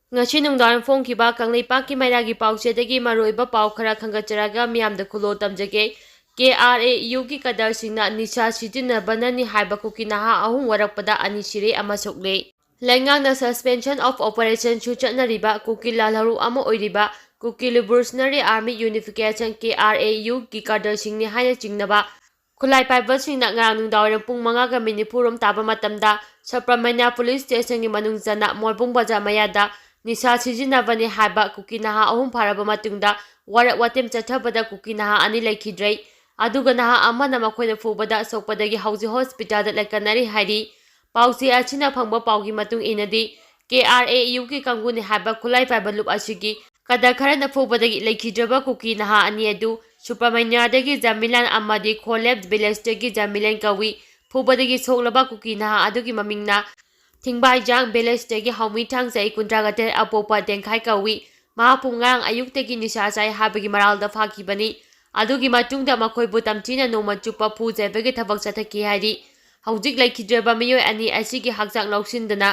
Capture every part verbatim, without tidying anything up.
ꯉꯁꯤ ꯅꯨꯡꯗꯥꯡ ꯐꯣꯡꯈꯤꯕ ꯀꯪꯂꯩꯄꯥꯛꯀꯤ ꯃꯩꯔꯥꯒꯤ ꯄꯥꯎꯆꯦꯗꯒꯤ ꯃꯔꯨꯑꯣꯏꯕ ꯄꯥꯎ ꯈꯔ ꯈꯟꯒꯠꯆꯔꯒ ꯃꯤꯌꯥꯝꯗ ꯈꯨꯂꯣ ꯇꯝꯖꯒꯦ꯫ ꯀꯦ ꯑꯥꯔ ꯑꯦ ꯌꯨꯒꯤ ꯀꯗꯔꯁꯤꯡꯅ ꯅꯤꯁꯥ ꯁꯤꯖꯤꯟꯅꯕꯅꯅꯤ ꯍꯥꯏꯕ ꯀꯨꯀꯤ ꯅꯍꯥ ꯑꯍꯨꯝ ꯋꯥꯔꯛꯄꯗ ꯑꯅꯤ ꯁꯤꯔꯦ ꯑꯃ ꯁꯣꯛꯂꯦ꯫ ꯂꯩꯉꯥꯛꯅ Suspension of Operation ꯁꯨ ꯆꯠꯅꯔꯤꯕ ꯀꯨꯀꯤ ꯂꯥꯜꯍꯧꯂꯨꯞ ꯑꯃ ꯑꯣꯏꯔꯤꯕ Kuki Liberation Army Unification, K R A U, ꯒꯤ ꯀꯥꯗꯔꯁꯤꯡꯅꯤ ꯍꯥꯏꯅ ꯆꯤꯡꯅꯕ ꯈꯨꯠꯂꯥꯏ ꯄꯥꯏꯕꯁꯤꯡꯅ ꯉꯔꯥꯡ ꯅꯨꯡꯗꯥꯡꯋꯥꯏꯔꯝ ꯄꯨꯡ ꯃꯉꯥꯒ ꯃꯤꯅꯤꯠ ꯅꯤꯐꯨꯔꯣꯝ ꯇꯥꯕ ꯃꯇꯝꯗ ꯁꯨꯕ꯭ꯔꯃꯅ꯭ꯌ ꯄꯨꯂꯤꯁ ꯁ꯭ꯇꯦꯁꯟꯒꯤ ꯃꯅꯨꯡ ꯆꯟꯅ ꯃꯣꯏꯕꯨꯡ ꯕꯖꯥꯔ ꯃꯌꯥꯗ ꯅꯤꯁꯥ ꯁꯤꯖꯤꯟꯅꯕꯅꯤ ꯍꯥꯏꯕ ꯀꯨꯀꯤ ꯅꯍꯥ ꯑꯍꯨꯝ ꯐꯥꯔꯕ ꯃꯇꯨꯡꯗ ꯋꯥꯔꯛ ꯋꯥꯇꯦꯝ ꯆꯠꯊꯕꯗ ꯀꯨꯀꯤ ꯅꯍꯥ ꯑꯅꯤ ꯂꯩꯈꯤꯗ꯭ꯔꯦ꯫ ꯑꯗꯨꯒ ꯅꯍꯥ ꯑꯃꯅ ꯃꯈꯣꯏꯅ ꯐꯨꯕꯗ ꯁꯣꯛꯄꯗꯒꯤ ꯍꯧꯖꯤꯛ ꯍꯣꯁꯄꯤꯇꯥꯜꯗ ꯂꯩꯀꯠꯅꯔꯤ ꯍꯥꯏꯔꯤ꯫ ꯄꯥꯎꯆꯦ ꯑꯁꯤꯅ ꯐꯪꯕ ꯄꯥꯎꯒꯤ ꯃꯇꯨꯡ ꯏꯟꯅꯗꯤ, ꯀꯦ ꯑꯥꯔ ꯑꯦ ꯌꯨꯒꯤ ꯀꯥꯡꯕꯨꯅꯤ ꯍꯥꯏꯕ ꯈꯨꯠꯂꯥꯏ ꯄꯥꯏꯕ ꯂꯨꯞ ꯑꯁꯤꯒꯤ ꯀꯗꯔ ꯈꯔꯅ ꯐꯨꯕꯗꯒꯤ ꯂꯩꯈꯤꯗ꯭ꯔꯕ ꯀꯨꯀꯤ ꯅꯍꯥ ꯑꯅꯤ ꯑꯗꯨ ꯁꯨꯕ꯭ꯔꯃꯅ꯭ꯌꯗꯒꯤ ꯖꯃꯤꯂꯥꯟ ꯑꯃꯗꯤ ꯈꯣꯂꯦꯞ ꯚꯤꯂꯦꯖꯇꯒꯤ ꯖꯃꯤꯂꯥꯟ ꯀꯧꯏ꯫ ꯐꯨꯕꯗꯒꯤ ꯁꯣꯛꯂꯕ ꯀꯨꯀꯤ ꯅꯍꯥ ꯑꯗꯨꯒꯤ ꯃꯃꯤꯡꯅ ꯊꯤꯡꯕꯥꯏꯖꯥꯡ ꯚꯤꯂꯦꯖꯇꯒꯤ ꯍꯥꯎꯃꯤ ꯊꯥꯡ, ꯆꯍꯤ ꯀꯨꯟꯊ꯭ꯔꯥꯒ ꯇꯔꯦꯠ, ꯑꯄꯣꯛꯄ ꯇꯦꯡꯈꯥꯏ ꯀꯧꯏ꯫ ꯃꯍꯥꯛꯄꯨ ꯉꯔꯥꯡ ꯑꯌꯨꯛꯇꯒꯤ ꯅꯤꯁꯥ ꯆꯥꯏ ꯍꯥꯏꯕꯒꯤ ꯃꯔꯥꯜꯗ ꯐꯥꯈꯤꯕꯅꯤ꯫ ꯑꯗꯨꯒꯤ ꯃꯇꯨꯡꯗ ꯃꯈꯣꯏꯕꯨ ꯇꯝꯊꯤꯅ ꯅꯣꯡꯃ ꯆꯨꯞꯄ ꯐꯨ ꯆꯩꯕꯒꯤ ꯊꯕꯛ ꯆꯠꯊꯈꯤ ꯍꯥꯏꯔꯤ꯫ ꯍꯧꯖꯤꯛ ꯂꯩꯈꯤꯗ꯭ꯔꯕ ꯃꯤꯑꯣꯏ ꯑꯅꯤ ꯑꯁꯤꯒꯤ ꯍꯛꯆꯥꯡ ꯂꯧꯁꯤꯟꯗꯅ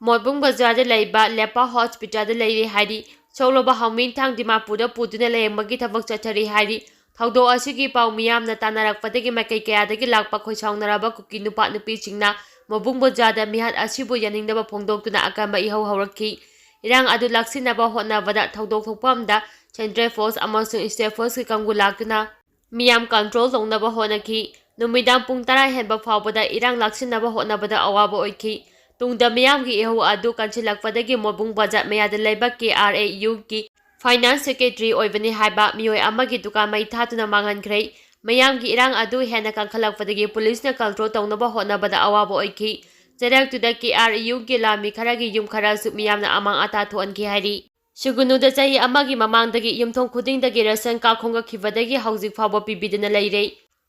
ꯃꯣꯏꯕꯨꯡ ꯕꯖꯥꯔꯗ ꯂꯩꯕ ꯂꯦꯄꯥ ꯍꯣꯁꯄꯤꯇꯥꯜꯗ ꯂꯩꯔꯤ ꯍꯥꯏꯔꯤ꯫ ꯁꯣꯛꯂꯕ ꯍꯥꯎꯃꯤꯟ ꯊꯥꯡ ꯗꯤꯃꯥꯄꯨꯔꯗ ꯄꯨꯗꯨꯅ ꯂꯥꯌꯦꯡꯕꯒꯤ ꯊꯕꯛ ꯆꯠꯊꯔꯤ ꯍꯥꯏꯔꯤ꯫ ꯊꯧꯗꯣꯛ ꯑꯁꯤꯒꯤ ꯄꯥꯎ ꯃꯤꯌꯥꯝꯅ ꯇꯥꯟꯅꯔꯛꯄꯗꯒꯤ ꯃꯥꯏꯀꯩ ꯀꯌꯥꯗꯒꯤ ꯂꯥꯛꯄ ꯈꯣꯏꯁꯥꯎꯅꯔꯕ ꯀꯨꯀꯤ ꯅꯨꯄꯥ ꯅꯨꯄꯤꯁꯤꯡꯅ ꯃꯣꯏꯕꯨꯡ ꯕꯖꯥꯔꯗ ꯃꯤꯍꯥꯠ ꯑꯁꯤꯕꯨ ꯌꯥꯅꯤꯡꯗꯕ ꯐꯣꯡꯗꯣꯛꯇꯨꯅ ꯑꯀꯟꯕ ꯏꯍꯧ ꯍꯧꯔꯛꯈꯤ꯫ ꯏꯔꯥꯡ ꯑꯗꯨ ꯂꯥꯛꯁꯤꯟꯅꯕ ꯍꯣꯠꯅꯕꯗ ꯊꯧꯗꯣꯛ ꯊꯣꯛꯐꯝꯗ ꯁꯦꯟꯇ꯭ꯔꯦꯜ ꯐꯣꯔꯁ ꯑꯃꯁꯨꯡ ꯁ꯭ꯇꯦꯠ ꯐꯣꯔꯁꯀꯤ ꯀꯥꯡꯕꯨ ꯂꯥꯛꯇꯨꯅ ꯃꯤꯌꯥꯝ ꯀꯟꯇ꯭ꯔꯣꯜ ꯇꯧꯅꯕ ꯍꯣꯠꯅꯈꯤ꯫ ꯅꯨꯃꯤꯗꯥꯡ ꯄꯨꯡ ꯇꯔꯥ ꯍꯦꯟꯕ ꯐꯥꯎꯕꯗ ꯏꯔꯥꯡ ꯂꯥꯛꯁꯤꯟꯅꯕ ꯍꯣꯠꯅꯕꯗ ꯑꯋꯥꯕ ꯑꯣꯏꯈꯤ꯫ ꯇꯨꯡꯗ ꯃꯤꯌꯥꯝꯒꯤ ꯏꯍꯧ ꯑꯗꯨ ꯀꯟꯁꯤꯜꯂꯛꯄꯗꯒꯤ ꯃꯣꯏꯕꯨꯡ ꯕꯖꯥꯔ ꯃꯌꯥꯗ ꯂꯩꯕ ꯀꯦ ꯑꯥꯔ ꯑꯦ ꯌꯨꯒꯤ ꯐꯥꯏꯅꯥꯟꯁ ꯁꯦꯀ꯭ꯔꯦꯇꯔꯤ ꯑꯣꯏꯕꯅꯤ ꯍꯥꯏꯕ ꯃꯤꯑꯣꯏ ꯑꯃꯒꯤ ꯗꯨꯀꯥꯟ ꯃꯩ ꯊꯥꯗꯨꯅ ꯃꯥꯡꯍꯟꯈ꯭ꯔꯦ꯫ ꯃꯤꯌꯥꯝꯒꯤ ꯏꯔꯥꯡ ꯑꯗꯨ ꯍꯦꯟꯅ ꯀꯟꯈꯠꯂꯛꯄꯗꯒꯤ ꯄꯨꯂꯤꯁꯅ ꯀꯟꯇ꯭ꯔꯣꯜ ꯇꯧꯅꯕ ꯍꯣꯠꯅꯕꯗ ꯑꯋꯥꯕ ꯑꯣꯏꯈꯤ꯫ ꯆꯩꯔꯛꯇꯨꯗ ꯀꯦ ꯑꯥꯔ ꯑꯦ ꯌꯨꯒꯤ ꯂꯥꯟꯃꯤ ꯈꯔꯒꯤ ꯌꯨꯝ ꯈꯔꯁꯨ ꯃꯤꯌꯥꯝꯅ ꯑꯃꯥꯡ ꯑꯇꯥ ꯊꯣꯛꯍꯟꯈꯤ ꯍꯥꯏꯔꯤ꯫ ꯁꯨꯒꯨꯅꯨꯗ ꯆꯍꯤ ꯑꯃꯒꯤ ꯃꯃꯥꯡꯗꯒꯤ ꯌꯨꯝꯊꯣꯡ ꯈꯨꯗꯤꯡꯗꯒꯤ ꯔꯦꯁꯟ ꯀꯥꯔꯗ ꯈꯣꯝꯒꯠꯈꯤꯕꯗꯒꯤ ꯍꯧꯖꯤꯛ ꯐꯥꯎꯕ ꯄꯤꯕꯤꯗꯨꯅ ꯂꯩꯔꯦ꯫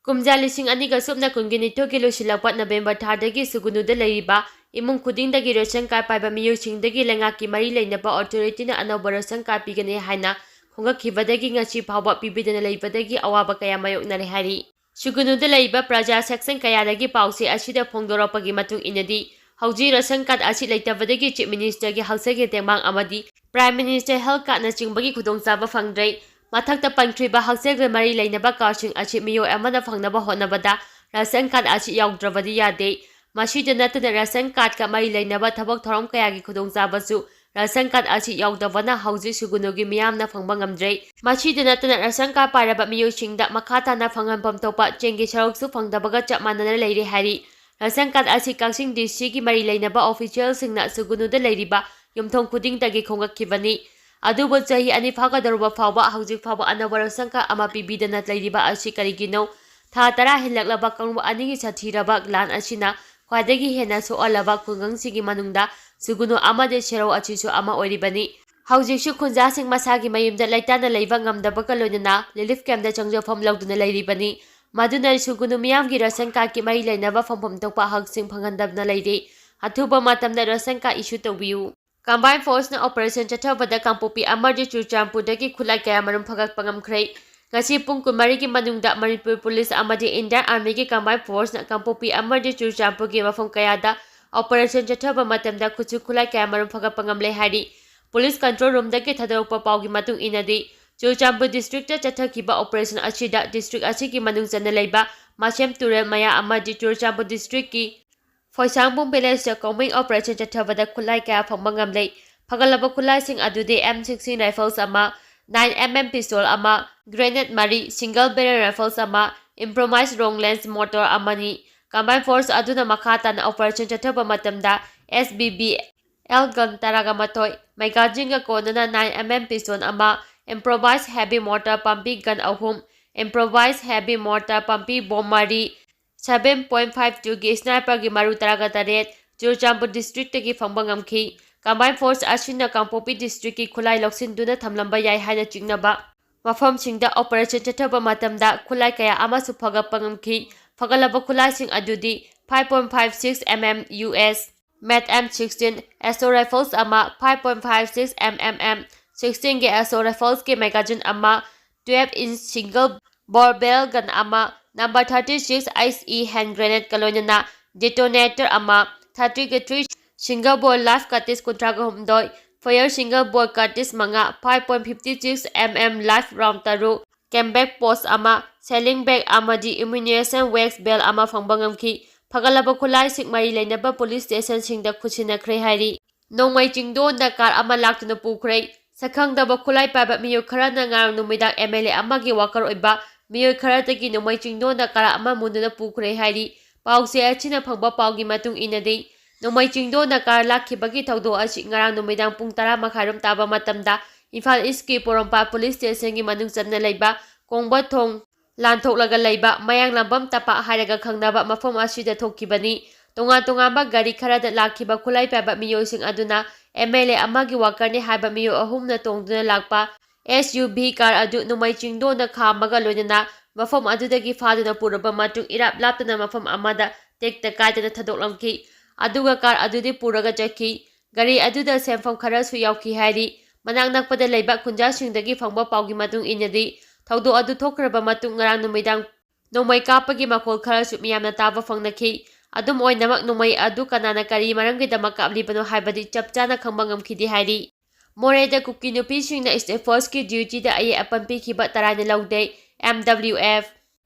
ꯀꯨꯝꯖꯥ ꯂꯤꯁꯤꯡ ꯑꯅꯤꯒ ꯁꯨꯞꯅ ꯀꯨꯟꯒꯤ ꯅꯤꯊꯣꯏꯒꯤ ꯂꯣꯏꯁꯤꯜꯂꯛꯄ ꯅꯕꯦꯝꯕꯔ ꯊꯥꯗꯒꯤ ꯁꯨꯒꯨꯅꯨꯗ ꯂꯩꯔꯤꯕ ꯏꯃꯨꯡ ꯈꯨꯗꯤꯡꯗꯒꯤ ꯔꯦꯁꯟ ꯀꯥꯔꯗ ꯄꯥꯏꯕ ꯃꯤꯑꯣꯏꯁꯤꯡꯗꯒꯤ ꯂꯩꯉꯥꯛꯀꯤ ꯃꯔꯤ ꯂꯩꯅꯕ ꯑꯣꯊꯣꯔꯤꯇꯤꯅ ꯑꯅꯧꯕ ꯔꯦꯁꯟ ꯀꯥꯔꯗ ꯄꯤꯒꯅꯤ ꯍꯥꯏꯅ ꯈꯣꯝꯒꯠꯈꯤꯕꯗꯒꯤ ꯉꯁꯤ ꯐꯥꯎꯕ ꯄꯤꯕꯤꯗꯅ ꯂꯩꯕꯗꯒꯤ ꯑꯋꯥꯕ ꯀꯌꯥ ꯃꯥꯌꯣꯛꯅꯔꯦ ꯍꯥꯏꯔꯤ꯫ ꯁꯨꯒꯨꯅꯨꯗ ꯂꯩꯔꯤꯕ ꯄ꯭ꯔꯖꯥ ꯁꯦꯛꯁꯟ ꯀꯌꯥꯗꯒꯤ ꯄꯥꯎꯆꯦ ꯑꯁꯤꯗ ꯐꯣꯡꯗꯣꯔꯛꯄꯒꯤ ꯃꯇꯨꯡ ꯏꯟꯅꯗꯤ, ꯍꯧꯖꯤꯛ ꯔꯦꯁꯟ ꯀꯥꯔꯗ ꯑꯁꯤ ꯂꯩꯇꯕꯗꯒꯤ ꯆꯤꯐ ꯃꯤꯅꯤꯁꯇꯔꯒꯤ ꯍꯛꯁꯦꯜꯒꯤ ꯇꯦꯡꯕꯥꯡ ꯑꯃꯗꯤ ꯄ꯭ꯔꯥꯏꯝ ꯃꯤꯅꯤꯁꯇꯔ ꯍꯦꯜꯊ ꯀꯥꯔꯗꯅꯆꯤꯡꯕꯒꯤ ꯈꯨꯗꯣꯡꯆꯥꯕ ꯐꯪꯗ꯭ꯔꯦ꯫ ꯃꯊꯛꯇ ꯄꯟꯈ꯭ꯔꯤꯕ ꯍꯛꯁꯦꯜꯒ ꯃꯔꯤ ꯂꯩꯅꯕ ꯀꯥꯔꯗꯁꯤꯡ ꯑꯁꯤ ꯃꯤꯑꯣꯏ ꯑꯃꯅ ꯐꯪꯅꯕ ꯍꯣꯠꯅꯕꯗ ꯔꯦꯁꯟ ꯀꯥꯔꯗ ꯑꯁꯤ ꯌꯥꯎꯗ꯭ꯔꯕꯗꯤ ꯌꯥꯗꯦ꯫ ꯃꯁꯤꯗ ꯅꯠꯇꯅ ꯔꯦꯁꯟ ꯀꯥꯔꯗꯀ ꯃꯔꯤ ꯂꯩꯅꯕ ꯊꯕꯛ ꯊꯧꯔꯝ ꯀꯌꯥꯒꯤ ꯈꯨꯗꯣꯡꯆꯥꯕꯁꯨ ꯔꯦꯁꯟ ꯀꯥꯔꯗ ꯑꯁꯤ ꯌꯥꯎꯗꯕꯅ ꯍꯧꯖꯤꯛ ꯁꯨꯒꯨꯅꯨꯒꯤ ꯃꯤꯌꯥꯝꯅ ꯐꯪꯕ ꯉꯝꯗ꯭ꯔꯦ꯫ ꯃꯁꯤꯗ ꯅꯠꯇꯅ ꯔꯦꯁꯟ ꯀꯥꯔꯗ ꯄꯥꯏꯔꯕ ꯃꯤꯑꯣꯏꯁꯤꯡꯗ ꯃꯈꯥ ꯇꯥꯅ ꯐꯪꯍꯟꯐꯝ ꯊꯣꯛꯄ ꯆꯦꯡꯒꯤ ꯁꯔꯨꯛꯁꯨ ꯐꯪꯗꯕꯒ ꯆꯞ ꯃꯥꯟꯅꯅ ꯂꯩꯔꯦ ꯍꯥꯏꯔꯤ꯫ ꯔꯦꯁꯟ ꯀꯥꯔꯗ ꯑꯁꯤ ꯀꯛꯆꯤꯡ ꯗꯤ ꯁꯤꯒꯤ ꯃꯔꯤ ꯂꯩꯅꯕ ꯑꯣꯐꯤꯁꯤꯌꯦꯜꯁꯤꯡꯅ ꯁꯨꯒꯨꯅꯨꯗ ꯂꯩꯔꯤꯕ ꯌꯨꯝꯊꯣꯡ ꯈꯨꯗꯤꯡꯗꯒꯤ ꯈꯣꯝꯒꯠꯈꯤꯕꯅꯤ꯫ ꯑꯗꯨꯕꯨ ꯆꯍꯤ ꯑꯅꯤ ꯐꯥꯒꯗꯧꯔꯕ ꯐꯥꯎꯕ ꯍꯧꯖꯤꯛ ꯐꯥꯎꯕ ꯑꯅꯧꯕ ꯔꯦꯁꯟ ꯀꯥꯔꯗ ꯑꯃ ꯄꯤꯕꯤꯗꯅ ꯂꯩꯔꯤꯕ ꯑꯁꯤ ꯀꯔꯤꯒꯤꯅꯣ? ꯊꯥ ꯇꯔꯥ ꯍꯦꯜꯂꯛꯂꯕ ꯀꯥꯡꯂꯨꯞ ꯑꯅꯤꯒꯤ ꯁꯥꯊꯤꯔꯕ ꯂꯥꯟ ꯑꯁꯤꯅ ꯈ꯭ꯋꯥꯏꯗꯒꯤ ꯍꯦꯟꯅ ꯁꯣꯛꯍꯜꯂꯕ ꯈꯨꯡꯒꯪꯁꯤꯡꯒꯤ ꯃꯅꯨꯡꯗ ꯁꯨꯒꯨꯅꯨ ꯑꯃꯗꯤ ꯁꯦꯔꯧ ꯑꯁꯤꯁꯨ ꯑꯃ ꯑꯣꯏꯔꯤꯕꯅꯤ꯫ ꯍꯧꯖꯤꯛꯁꯨ ꯈꯨꯟꯖꯥꯁꯤꯡ ꯃꯁꯥꯒꯤ ꯃꯌꯨꯝꯗ ꯂꯩꯇꯥꯅ ꯂꯩꯕ ꯉꯝꯗꯕꯒ ꯂꯣꯏꯅꯅ ꯔꯤꯂꯤꯐ ꯀꯦꯝꯞꯇ ꯆꯪꯖꯐꯝ ꯂꯧꯗꯨꯅ ꯂꯩꯔꯤꯕꯅꯤ꯫ ꯃꯗꯨꯅ ꯁꯨꯒꯨꯅꯨ ꯃꯤꯌꯥꯝꯒꯤ ꯔꯦꯁꯟ ꯀꯥꯔꯗꯀꯤ ꯃꯔꯤ ꯂꯩꯅꯕ ꯐꯪꯐꯝ ꯊꯣꯛꯄ ꯍꯛꯁꯤꯡ ꯐꯪꯍꯟꯗꯕꯅ ꯂꯩꯔꯤ꯫ ꯑꯊꯨꯕ ꯃꯇꯝꯗ ꯔꯦꯁꯟ ꯀꯥꯔꯗ ꯏꯁꯨ ꯇꯧꯕꯤꯌꯨ꯫ ꯀꯝꯕꯥꯏꯟ ꯐꯣꯔꯁꯅ ꯑꯣꯄꯔꯦꯁꯟ ꯆꯠꯊꯕꯗ ꯀꯥꯡꯄꯣꯛꯄꯤ ꯑꯃꯗꯤ ꯆꯨꯔꯆꯥꯟꯄꯨꯔꯗꯒꯤ ꯈꯨꯠꯂꯥꯏ ꯀꯌꯥ ꯃꯔꯨꯝ ꯐꯒꯠꯄ ꯉꯝꯈ꯭ꯔꯦ꯫ ꯉꯁꯤ ꯄꯨꯡ ꯀꯨꯟꯃꯔꯤꯒꯤ ꯃꯅꯨꯡꯗ ꯃꯅꯤꯄꯨꯔ ꯄꯨꯂꯤꯁ ꯑꯃꯗꯤ ꯏꯟꯗꯤꯌꯟ ꯑꯥꯔꯃꯤꯒꯤ ꯀꯝꯕꯥꯏꯟ ꯐꯣꯔꯁꯅ ꯀꯥꯡꯄꯣꯛꯄꯤ ꯑꯃꯗꯤ ꯆꯨꯔꯆꯥꯟꯄꯨꯔꯒꯤ ꯃꯐꯝ ꯀꯌꯥꯗ ꯑꯣꯄꯔꯦꯁꯟ ꯆꯠꯊꯕ ꯃꯇꯝꯗ ꯈꯨꯠꯁꯨ ꯈꯨꯠꯂꯥꯏ ꯀꯌꯥ ꯃꯔꯨꯝ ꯐꯒꯠꯄ ꯉꯝꯂꯦ ꯍꯥꯏꯔꯤ꯫ ꯄꯨꯂꯤꯁ ꯀꯟꯇ꯭ꯔꯣꯜ ꯔꯨꯝꯗꯒꯤ ꯊꯥꯗꯣꯔꯛꯄ ꯄꯥꯎꯒꯤ ꯃꯇꯨꯡ ꯏꯟꯅꯗꯤ, ꯆꯨꯔꯆꯥꯟꯄꯨꯔ ꯗꯤꯁꯇ꯭ꯔꯤꯛꯇ ꯆꯠꯊꯈꯤꯕ ꯑꯣꯄꯔꯦꯁꯟ ꯑꯁꯤꯗ ꯗꯤꯁꯇ꯭ꯔꯤꯛ ꯑꯁꯤꯒꯤ ꯃꯅꯨꯡ ꯆꯟꯅ ꯂꯩꯕ ꯃꯁꯦꯝ ꯇꯨꯔꯦꯜ ꯃꯌꯥ ꯑꯃꯗꯤ ꯆꯨꯔꯆꯥꯟꯄꯨꯔ ꯗꯤꯁꯇ꯭ꯔꯤꯛꯀꯤ ꯐꯣꯏꯁꯥꯡꯕꯨꯡ ꯚꯤꯂꯦꯖꯇ ꯀꯣꯝꯕꯤꯡ ꯑꯣꯄꯔꯦꯁꯟ ꯆꯠꯊꯕꯗ ꯈꯨꯠꯂꯥꯏ ꯀꯌꯥ ꯐꯪꯕ ꯉꯝꯂꯦ꯫ ꯐꯒꯠꯂꯕ ꯈꯨꯠꯂꯥꯏꯁꯤꯡ ꯑꯗꯨꯗꯤ ꯑꯦꯝ ꯁꯤꯛꯁꯇꯤꯟ ꯔꯥꯏꯐꯜꯁ ꯑꯃ, ꯅꯥꯏꯟ ꯑꯦꯝ ꯑꯦꯝ ꯄꯤꯁꯇꯣꯜ ꯑꯃ, ꯒ꯭ꯔꯦꯅꯦꯗ ꯃꯔꯤ, ꯁꯤꯡꯒꯜ ꯕꯦꯔꯦꯜ ꯔꯥꯏꯐꯜꯁ ꯑꯃ, ꯏꯝꯄ꯭ꯔꯣꯚꯥꯏꯖ ꯂꯣꯡ ꯔꯦꯟꯖ ꯃꯣꯔꯇꯥꯔ ꯑꯃꯅꯤ꯫ ꯀꯝꯕꯥꯏꯟ ꯐꯣꯔꯁ ꯑꯗꯨꯅ ꯃꯈꯥ ꯇꯥꯅ ꯑꯣꯄꯔꯦꯁꯟ ꯆꯠꯊꯕ ꯃꯇꯝꯗ ꯑꯦꯁ ꯕꯤ ꯕꯤ ꯑꯦꯜ ꯒꯟ ꯇꯔꯥꯒ ꯃꯥꯊꯣꯏ, ꯃꯦꯒꯥꯖꯤꯟꯒ ꯀꯣꯟꯅꯅ ꯅꯥꯏꯟ ꯑꯦꯝ ꯑꯦꯝ ꯄꯤꯁꯇꯣꯜ ꯑꯃ, ꯏꯝꯄ꯭ꯔꯣꯚꯥꯏꯖ ꯍꯦꯚꯤ ꯃꯣꯔꯇꯥꯔ ꯄꯥꯝꯕꯤ ꯒꯟ ꯑꯍꯨꯝ, ꯏꯝꯄ꯭ꯔꯣꯚꯥꯏꯖ ꯍꯦꯚꯤ ꯃꯣꯔꯇꯥꯔ ꯄꯥꯝꯕꯤ ꯕꯣꯝ ꯃꯔꯤ, ꯁꯚꯦꯟ ꯄꯣꯏꯟꯠ ꯐꯥꯏꯚ ꯇꯨꯒꯤ ꯁ꯭ꯅꯥꯏꯄꯔꯒꯤ ꯃꯔꯨ ꯇꯔꯥꯒꯇꯔꯦꯠ ꯆꯨꯔꯆꯥꯟꯄꯨꯔ ꯗꯤꯁꯇ꯭ꯔꯤꯛꯇꯒꯤ ꯐꯪꯕ ꯉꯝꯈꯤ꯫ ꯀꯝꯕꯥꯏꯟ ꯐꯣꯔꯁ ꯑꯁꯤꯅ ꯀꯥꯡꯄꯣꯛꯄꯤ ꯗꯤꯁꯇ꯭ꯔꯤꯛꯀꯤ ꯈꯨꯠꯂꯥꯏ ꯂꯧꯁꯤꯟꯗꯨꯅ ꯊꯝꯂꯝꯕ ꯌꯥꯏ ꯍꯥꯏꯅ ꯆꯤꯡꯅꯕ ꯃꯐꯝꯁꯤꯡꯗ ꯑꯣꯄꯔꯦꯁꯟ ꯆꯠꯊꯕ ꯃꯇꯝꯗ ꯈꯨꯠꯂꯥꯏ ꯀꯌꯥ ꯑꯃꯁꯨ ꯐꯒꯠꯄ ꯉꯝꯈꯤ꯫ ꯐꯒꯠꯂꯕ ꯈꯨꯠꯂꯥꯏꯁꯤꯡ ꯑꯗꯨꯗꯤ five point five six M M U S, Mag M sixteen, assault rifles ꯑꯃ, five point five six M M M sixteen ꯒꯤ assault rifles ꯀꯤ magazine ꯑꯃ, twelve inch single bore barrel gun ꯑꯃ, number thirty six H E hand grenade ꯀ ꯂꯣꯏꯅꯅ detonator ꯑꯃ, thirty three, single bore live cartridge ꯀꯨꯟꯊ꯭ꯔꯥꯒ ꯍꯨꯝꯗꯣꯏ, fire single bore cartridge ꯃꯉꯥ, five point fifty six M M live round ꯇꯔꯨꯛ, camback pouch ꯑꯃ, sling bag ꯑꯃꯗꯤ ammunition wax belt ꯑꯃ ꯐꯪꯕ ꯉꯝꯈꯤ꯫ ꯐꯒꯠꯂꯕ ꯈꯨꯠꯂꯥꯏꯁꯤꯡ ꯃꯔꯤ ꯂꯩꯅꯕ police stationꯁꯤꯡꯗ ꯈꯨꯠꯁꯤꯟꯅꯈ꯭ꯔꯦ ꯍꯥꯏꯔꯤ꯫ ꯅꯣꯡꯃꯩ ꯆꯤꯡꯗꯣꯟꯗ car ꯑꯃ ꯂꯥꯛꯇꯨꯅ ꯄꯨꯈ꯭ꯔꯦ꯫ ꯁꯛꯈꯪꯗꯕ ꯈꯨꯠꯂꯥꯏ ꯄꯥꯏꯕ ꯃꯤꯑꯣꯏ ꯈꯔꯅ ꯉꯔꯥꯡ ꯅꯨꯃꯤꯗꯥꯡ MLA ꯑꯃꯒꯤ worker ꯑꯣꯏꯕ ꯃꯤꯑꯣꯏ ꯈꯔꯗꯒꯤ ꯅꯣꯡꯃꯩ ꯆꯤꯡꯗꯣꯟꯗ car ꯑꯃ ꯃꯨꯟꯗꯨꯅ ꯄꯨꯈ꯭ꯔꯦ ꯍꯥꯏꯔꯤ꯫ ꯄꯥꯎꯆꯦ ꯑꯁꯤꯅ ꯐꯪꯕ ꯄꯥꯎꯒꯤ ꯃꯇꯨꯡ ꯏꯟꯅꯗꯤ, ꯅꯣꯡꯃꯩ ꯆꯤꯡꯗꯣꯟꯗ car ꯂꯥꯛꯈꯤꯕꯒꯤ ꯊꯧꯗꯣꯛ ꯑꯁꯤ ꯉꯔꯥꯡ ꯅꯨꯃꯤꯗꯥꯡ ꯄꯨꯡ ꯇꯔꯥ ꯃꯈꯥꯏꯔꯣꯝ ꯇꯥꯕ ꯃꯇꯝꯗ ꯏꯝꯐꯥꯜ Eastꯀꯤ ꯄꯣꯔꯣꯝꯄꯥꯠ police stationꯒꯤ ꯃꯅꯨꯡ ꯆꯟꯅ ꯂꯩꯕ ꯀꯣꯡꯕ ꯊꯣꯡ ꯂꯥꯟꯊꯣꯛꯂꯒ ꯂꯩꯕ ꯃꯌꯥꯡꯂꯥꯝꯕꯝ ꯇꯝꯄꯥꯛ ꯍꯥꯏꯔꯒ ꯈꯪꯅꯕ ꯃꯐꯝ ꯑꯁꯤꯗ ꯊꯣꯛꯈꯤꯕꯅꯤ꯫ ꯇꯣꯉꯥꯟ ꯇꯣꯉꯥꯟꯕ ꯒꯥꯔꯤ ꯈꯔꯗ ꯂꯥꯛꯈꯤꯕ ꯈꯨꯠꯂꯥꯏ ꯄꯥꯏꯕ ꯃꯤꯑꯣꯏꯁꯤꯡ ꯑꯗꯨꯅ MLA ꯑꯃꯒꯤ workerꯅꯤ ꯍꯥꯏꯕ ꯃꯤꯑꯣꯏ ꯑꯍꯨꯝꯅ ꯇꯣꯡꯗꯨꯅ ꯂꯥꯛꯄ SUV car ꯑꯗꯨ ꯅꯣꯡꯃꯩ ꯆꯤꯡꯗꯣꯟꯗ ꯈꯥꯝꯕꯒ ꯂꯣꯏꯅꯅ ꯃꯐꯝ ꯑꯗꯨꯗꯒꯤ ꯐꯥꯗꯨꯅ ꯄꯨꯔꯕ ꯃꯇꯨꯡ ꯏꯔꯥꯞ ꯂꯥꯞꯇꯅ ꯃꯐꯝ ꯑꯃꯗ ꯇꯦꯛꯇ ꯀꯥꯏꯗꯅ ꯊꯥꯗꯣꯛꯂꯝꯈꯤ꯫ ꯑꯗꯨꯒ car ꯑꯗꯨꯗꯤ ꯄꯨꯔꯒ ꯆꯠꯈꯤ꯫ ꯒꯥꯔꯤ ꯑꯗꯨꯗ ꯁꯦꯟꯐꯝ ꯈꯔꯁꯨ ꯌꯥꯎꯈꯤ ꯍꯥꯏꯔꯤ꯫ ꯃꯅꯥꯛ ꯅꯛꯄꯗ ꯂꯩꯕ ꯈꯨꯟꯖꯥꯁꯤꯡꯗꯒꯤ ꯐꯪꯕ ꯄꯥꯎꯒꯤ ꯃꯇꯨꯡ ꯏꯟꯅꯗꯤ, ꯊꯧꯗꯣꯛ ꯑꯗꯨ ꯊꯣꯛꯈ꯭ꯔꯕ ꯃꯇꯨꯡ ꯉꯔꯥꯡ ꯅꯨꯃꯤꯗꯥꯡ ꯅꯣꯡꯃꯩ ꯀꯥꯞꯄꯒꯤ ꯃꯈꯣꯜ ꯈꯔꯁꯨ ꯃꯤꯌꯥꯝꯅ ꯇꯥꯕ ꯐꯪꯅꯈꯤ꯫ ꯑꯗꯨꯝ ꯑꯣꯏꯅꯃꯛ, ꯅꯣꯡꯃꯩ ꯑꯗꯨ ꯀꯅꯥꯅ ꯀꯔꯤ ꯃꯔꯝꯒꯤꯗꯃꯛ ꯀꯥꯞꯂꯤꯕꯅꯣ ꯍꯥꯏꯕꯗꯤ ꯆꯞ ꯆꯥꯅ ꯈꯪꯕ ꯉꯝꯈꯤꯗꯦ ꯍꯥꯏꯔꯤ꯫ ꯃꯣꯔꯦꯗ ꯀꯨꯀꯤ ꯅꯨꯄꯤꯁꯤꯡꯅ State Forceꯀꯤ dutyꯗ ꯑꯌꯦꯠ ꯑꯄꯟ ꯄꯤꯈꯤꯕ ꯇꯔꯥꯏꯅ ꯂꯧꯗꯦ, MWF꯫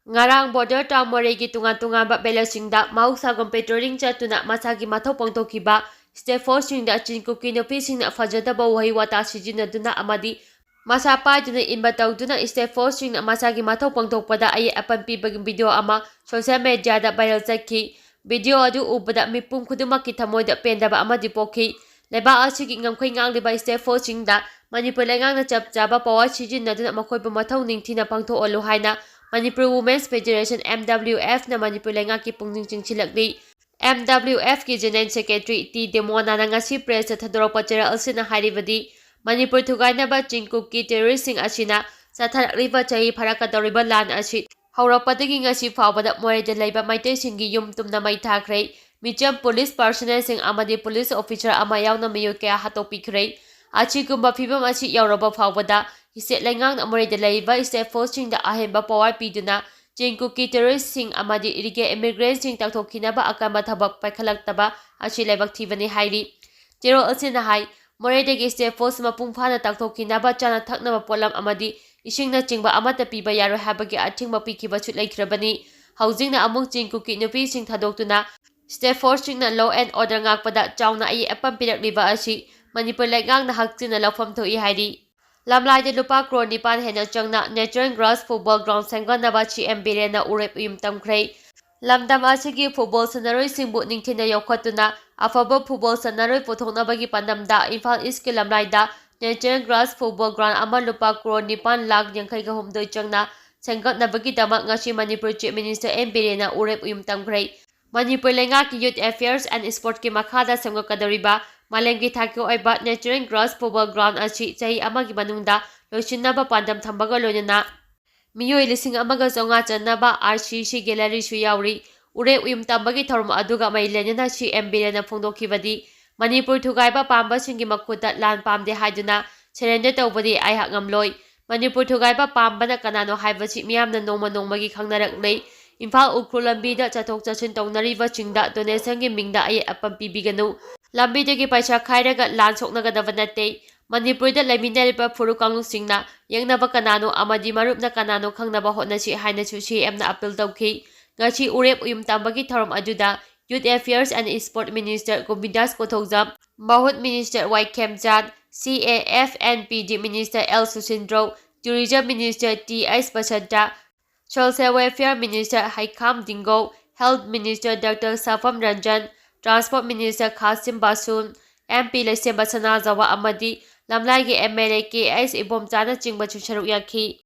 ꯉꯔꯥꯡ border town ꯃꯣꯔꯦꯒꯤ ꯇꯣꯉꯥꯟ ꯇꯣꯉꯥꯟꯕ villagesꯁꯤꯡꯗ ꯃꯍꯧꯁꯥꯒꯨꯝ patrolling ꯆꯠꯇꯨꯅ ꯃꯁꯥꯒꯤ ꯃꯊꯧ ꯄꯥꯡꯊꯣꯛꯈꯤꯕ State Forceꯁꯤꯡꯗ ꯆꯤꯟ ꯀꯨꯀꯤ ꯅꯨꯄꯤꯁꯤꯡꯅ ꯐꯖꯗꯕ ꯋꯥꯍꯩ ꯋꯥꯇꯥ ꯁꯤꯖꯤꯟꯅꯗꯨꯅ ꯑꯃꯗꯤ ꯃꯁꯥ ꯄꯥꯏꯗꯨꯅ ꯏꯟꯕ ꯇꯧꯗꯨꯅ State Forceꯁꯤꯡꯅ ꯃꯁꯥꯒꯤ ꯃꯊꯧ ꯄꯥꯡꯊꯣꯛꯄꯗ ꯑꯌꯦꯠ ꯑꯄꯟ ꯄꯤꯕꯒꯤ video ꯑꯃ social mediaꯗ viral ꯆꯠꯈꯤ꯫ Video ꯑꯗꯨ ꯎꯕꯗ ꯃꯤꯄꯨꯝ ꯈꯨꯗꯤꯡꯃꯛꯀꯤ ꯊꯃꯣꯏꯗ ꯄꯦꯟꯗꯕ ꯑꯃꯗꯤ ꯄꯣꯛꯈꯤ꯫ ꯂꯩꯕꯥꯛ ꯑꯁꯤꯒꯤ ꯉꯝꯈꯩ ꯉꯥꯛꯂꯤꯕ State Forceꯁꯤꯡꯗ ꯃꯅꯤꯄꯨꯔ ꯂꯩꯉꯥꯛꯅ ꯆꯞ ꯆꯥꯕ power ꯁꯤꯖꯤꯟꯅꯗꯨꯅ ꯃꯈꯣꯏꯕꯨ ꯃꯊꯧ ꯅꯤꯡꯊꯤꯅ ꯄꯥꯡꯊꯣꯛꯍꯜꯂꯨ ꯍꯥꯏꯅ Manipur Women's Federation, MWFꯅ ꯃꯅꯤꯄꯨꯔ ꯂꯩꯉꯥꯛꯀꯤ ꯄꯨꯛꯅꯤꯡ ꯆꯤꯡꯁꯤꯜꯂꯛꯂꯤ꯫ MWFꯀꯤ General Secretary ꯇꯤ ꯗꯦꯃꯣꯅꯥꯅ ꯉꯁꯤ pressꯇ ꯊꯥꯗꯣꯔꯛꯄ ꯆꯦꯔꯣꯜ ꯑꯁꯤꯅ ꯍꯥꯏꯔꯤꯕꯗꯤ, ꯃꯅꯤꯄꯨꯔ ꯊꯨꯒꯥꯏꯅꯕ ꯆꯤꯡ ꯀꯨꯀꯤ terroristꯁꯤꯡ ꯑꯁꯤꯅ ꯆꯠꯊꯔꯛꯂꯤꯕ ꯆꯍꯤ ꯐꯥꯔꯛꯀꯗꯧꯔꯤꯕ ꯂꯥꯟ ꯑꯁꯤ ꯍꯧꯔꯛꯄꯗꯒꯤ ꯉꯁꯤ ꯐꯥꯎꯕꯗ ꯃꯣꯔꯦꯗ ꯂꯩꯕ ꯃꯩꯇꯩꯁꯤꯡꯒꯤ ꯌꯨꯝ ꯇꯨꯝꯅ ꯃꯩ ꯊꯥꯈ꯭ꯔꯦ꯫ ꯃꯤꯆꯝ police personnelꯁꯤꯡ ꯑꯃꯗꯤ police officer ꯑꯃ ꯌꯥꯎꯅ ꯃꯤꯑꯣꯏ ꯀꯌꯥ ꯍꯥꯠꯇꯣꯛꯄꯤꯈ꯭ꯔꯦ꯫ ꯑꯁꯤꯒꯨꯝꯕ ꯐꯤꯕꯝ ꯑꯁꯤ ꯌꯧꯔꯕ ꯐꯥꯎꯕꯗ state ꯂꯩꯉꯥꯛꯅ ꯃꯣꯔꯦꯗ ꯂꯩꯔꯤꯕ State Forceꯁꯤꯡꯗ ꯑꯍꯦꯟꯕ power ꯄꯤꯗꯨꯅ ꯆꯤꯡ ꯀꯨꯀꯤ terroristꯁꯤꯡ ꯑꯃꯗꯤ illegal immigrantꯁꯤꯡ ꯇꯥꯛꯊꯣꯛꯈꯤꯅꯕ ꯑꯀꯟꯕ ꯊꯕꯛ ꯄꯥꯏꯈꯠꯂꯛꯇꯕ ꯑꯁꯤ ꯂꯥꯏꯕꯛ ꯊꯤꯕꯅꯤ ꯍꯥꯏꯔꯤ꯫ ꯆꯦꯔꯣꯜ ꯑꯁꯤꯅ ꯍꯥꯏ, ꯃꯣꯔꯦꯗꯒꯤ state force ꯃꯄꯨꯡ ꯐꯥꯅ ꯇꯥꯛꯊꯣꯛꯈꯤꯅꯕ ꯆꯥꯅ ꯊꯛꯅꯕ ꯄꯣꯠꯂꯝ ꯑꯃꯗꯤ ꯏꯁꯤꯡꯅꯆꯤꯡꯕ ꯑꯃꯠꯇ ꯄꯤꯕ ꯌꯥꯔꯣꯏ ꯍꯥꯏꯕꯒꯤ ꯑꯊꯤꯡꯕ ꯄꯤꯈꯤꯕꯁꯨ ꯂꯩꯈ꯭ꯔꯕꯅꯤ꯫ ꯍꯧꯖꯤꯛꯅ ꯑꯃꯨꯛ ꯆꯤꯡ ꯀꯨꯀꯤ ꯅꯨꯄꯤꯁꯤꯡ ꯊꯥꯗꯣꯛꯇꯨꯅ state forceꯁꯤꯡꯅ law and order ꯉꯥꯛꯄꯗ ꯆꯥꯎꯅ ꯑꯌꯦꯠ ꯑꯄꯟ ꯄꯤꯔꯛꯂꯤꯕ ꯑꯁꯤ ꯃꯅꯤꯄꯨꯔ ꯂꯩꯉꯥꯛꯅ ꯍꯛꯆꯤꯟꯅ ꯂꯧꯐꯝ ꯊꯣꯛꯏ ꯍꯥꯏꯔꯤ꯫ ꯂꯝꯂꯥꯏꯗ ꯂꯨꯄꯥ ꯀ꯭ꯔꯣꯔ ꯅꯤꯄꯥꯟ ꯍꯦꯟꯅ ꯆꯪꯅ natural grass football ground ꯁꯦꯝꯒꯠꯅꯕ ꯁꯤ ꯑꯦꯝ ꯕꯤꯔꯦꯟꯅ ꯎꯔꯦꯞ ꯎꯌꯨꯝ ꯇꯝꯈ꯭ꯔꯦ꯫ ꯂꯝꯗꯝ ꯑꯁꯤꯒꯤ football ꯁꯥꯟꯅꯔꯣꯏꯁꯤꯡꯕꯨ ꯅꯤꯡꯊꯤꯅ ꯌꯣꯛꯈꯠꯇꯨꯅ ꯑꯐꯕ football ꯁꯥꯟꯅꯔꯣꯏ ꯄꯨꯊꯣꯛꯅꯕꯒꯤ ꯄꯥꯟꯗꯝꯗ Imphal Eastꯀꯤ ꯂꯝꯂꯥꯏꯗ natural grass football ground ꯑꯃ ꯂꯨꯄꯥ ꯀ꯭ꯔꯣꯔ ꯅꯤꯄꯥꯟ ꯂꯥꯈ ꯌꯥꯡꯈꯩꯒ ꯍꯨꯝꯗꯣꯏ ꯆꯪꯅ ꯁꯦꯝꯒꯠꯅꯕꯒꯤꯗꯃꯛ ꯉꯁꯤ ꯃꯅꯤꯄꯨꯔ Chief Minister ꯑꯦꯟ ꯕꯤꯔꯦꯟꯅ ꯎꯔꯦꯞ ꯎꯌꯨꯝ ꯇꯝꯈ꯭ꯔꯦ꯫ ꯃꯅꯤꯄꯨꯔ ꯂꯩꯉꯥꯛꯀꯤ Youth Affairs and Sportꯀꯤ ꯃꯈꯥꯗ ꯁꯦꯝꯒꯠꯀꯗꯧꯔꯤꯕ ꯃꯥꯂꯦꯝꯒꯤ ꯊꯥꯛꯀꯤ ꯑꯣꯏꯕ natural grass football ground ꯑꯁꯤ ꯆꯍꯤ ꯑꯃꯒꯤ ꯃꯅꯨꯡꯗ ꯂꯣꯏꯁꯤꯟꯅꯕ ꯄꯥꯟꯗꯝ ꯊꯝꯕꯒ ꯂꯣꯏꯅꯅ ꯃꯤꯑꯣꯏ ꯂꯤꯁꯤꯡ ꯑꯃꯒ ꯆꯥꯝꯃꯉꯥ ꯆꯟꯅꯕ RCC galleryꯁꯨ ꯌꯥꯎꯔꯤ꯫ ꯎꯔꯦꯞ ꯎꯌꯨꯝ ꯇꯝꯕꯒꯤ ꯊꯧꯔꯝ ꯑꯗꯨꯒ ꯃꯔꯤ ꯂꯩꯅꯅ ꯁꯤ ꯑꯦꯝ ꯕꯤꯔꯦꯟꯅ ꯐꯣꯡꯗꯣꯛꯈꯤꯕꯗꯤ, ꯃꯅꯤꯄꯨꯔ ꯊꯨꯒꯥꯏꯕ ꯄꯥꯝꯕꯁꯤꯡꯒꯤ ꯃꯈꯨꯠꯇ ꯂꯥꯟ ꯄꯥꯝꯗꯦ ꯍꯥꯏꯗꯨꯅ surrender ꯇꯧꯕꯗꯤ ꯑꯩꯍꯥꯛ ꯉꯝꯂꯣꯏ꯫ ꯃꯅꯤꯄꯨꯔ ꯊꯨꯒꯥꯏꯕ ꯄꯥꯝꯕꯅ ꯀꯅꯥꯅꯣ ꯍꯥꯏꯕꯁꯤ ꯃꯤꯌꯥꯝꯅ ꯅꯣꯡꯃ ꯅꯣꯡꯃꯒꯤ ꯈꯪꯅꯔꯛꯂꯦ꯫ ꯏꯝꯐꯥꯜ ꯎꯈ꯭ꯔꯨꯜ ꯂꯝꯕꯤꯗ ꯆꯠꯊꯣꯛ ꯆꯠꯁꯤꯟ ꯇꯧꯅꯔꯤꯕꯁꯤꯡꯗ donationꯒꯤ ꯃꯤꯡꯗ ꯑꯌꯦꯠ ꯑꯄꯟ ꯄꯤꯕꯤꯒꯅꯨ꯫ ꯂꯝꯕꯤꯗꯒꯤ ꯄꯩꯁꯥ ꯈꯥꯏꯔꯒ ꯂꯥꯟ ꯁꯣꯛꯅꯒꯗꯕ ꯅꯠꯇꯦ꯫ ꯃꯅꯤꯄꯨꯔꯗ ꯂꯩꯃꯤꯟꯅꯔꯤꯕ ꯐꯨꯔꯨꯞ ꯀꯥꯡꯂꯨꯞꯁꯤꯡꯅ ꯌꯦꯛꯅꯕ ꯀꯅꯥꯅꯣ ꯑꯃꯗꯤ ꯃꯔꯨꯞꯅ ꯀꯅꯥꯅꯣ ꯈꯪꯅꯕ ꯍꯣꯠꯅꯁꯤ ꯍꯥꯏꯅꯁꯨ ꯁꯤ ꯑꯦꯝꯅ appeal ꯇꯧꯈꯤ꯫ ꯉꯁꯤ ꯎꯔꯦꯞ ꯎꯌꯨꯝ ꯇꯝꯕꯒꯤ ꯊꯧꯔꯝ ꯑꯗꯨꯗ Youth Affairs and Sport Minister Govindas Konthoujam, Mahut Minister Y Khemchand, C A F and P D Minister L Susindro, Tourism Minister T H Basanta, Social Welfare Minister Heikham Dingo, Health Minister doctor Sapam Ranjan, Transport Minister Khasim Vashum, M P Leishemba Sanajaoba ꯑꯃꯗꯤ ꯂꯝꯂꯥꯏꯒꯤ M L A K H ꯏꯕꯣꯝꯆꯥꯅꯆꯤꯡꯕꯁꯨ ꯁꯔꯨꯛ ꯌꯥꯈꯤ꯫